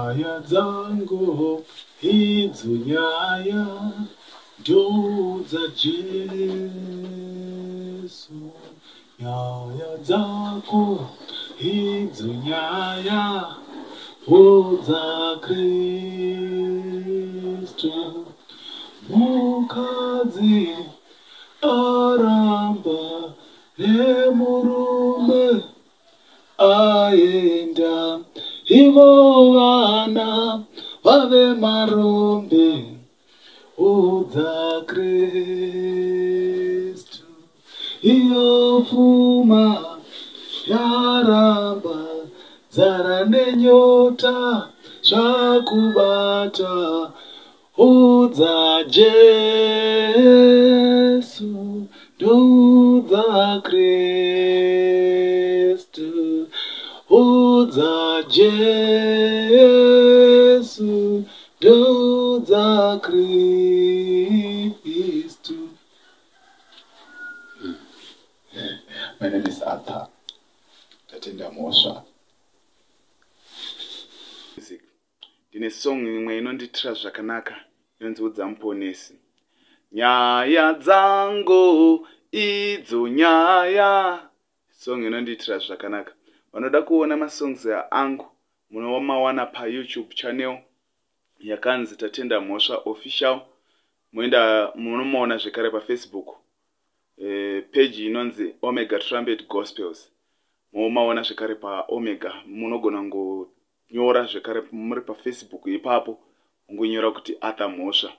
Nyaya dzangu idzo nyaya ndoudza Jesu. Nyaya dzako idzo nyaya udza Kristu. Mukadzi aramba nemurume aenda, ivo vana vave marombe, udza Kristu. Iyo pfuma yaramba, nzara nenyota zvakubata, udza Jesu, ndoudza Kristu, udza Jesu, ndoudza Kristu. My name is Arthur Tatenda Mhosva. Music. Ndine song imwe inondiitira zvakanaka inonzi Udza Muponesi. Nyaya dzangu idzo nyaya. Song inondiitira zvakanaka. Vanoda kuona masongs angu munomawana paYouTube channel yakanzi Tatenda Mhosva Official. Moenda munomaona zvekare paFacebook page inonzi Omega Trumpet Gospels. Momaona zvekare paOmega. Munogona kungonyora zvekare muri paFacebook ipapo, ungonyora kuti Arthur Mhosva.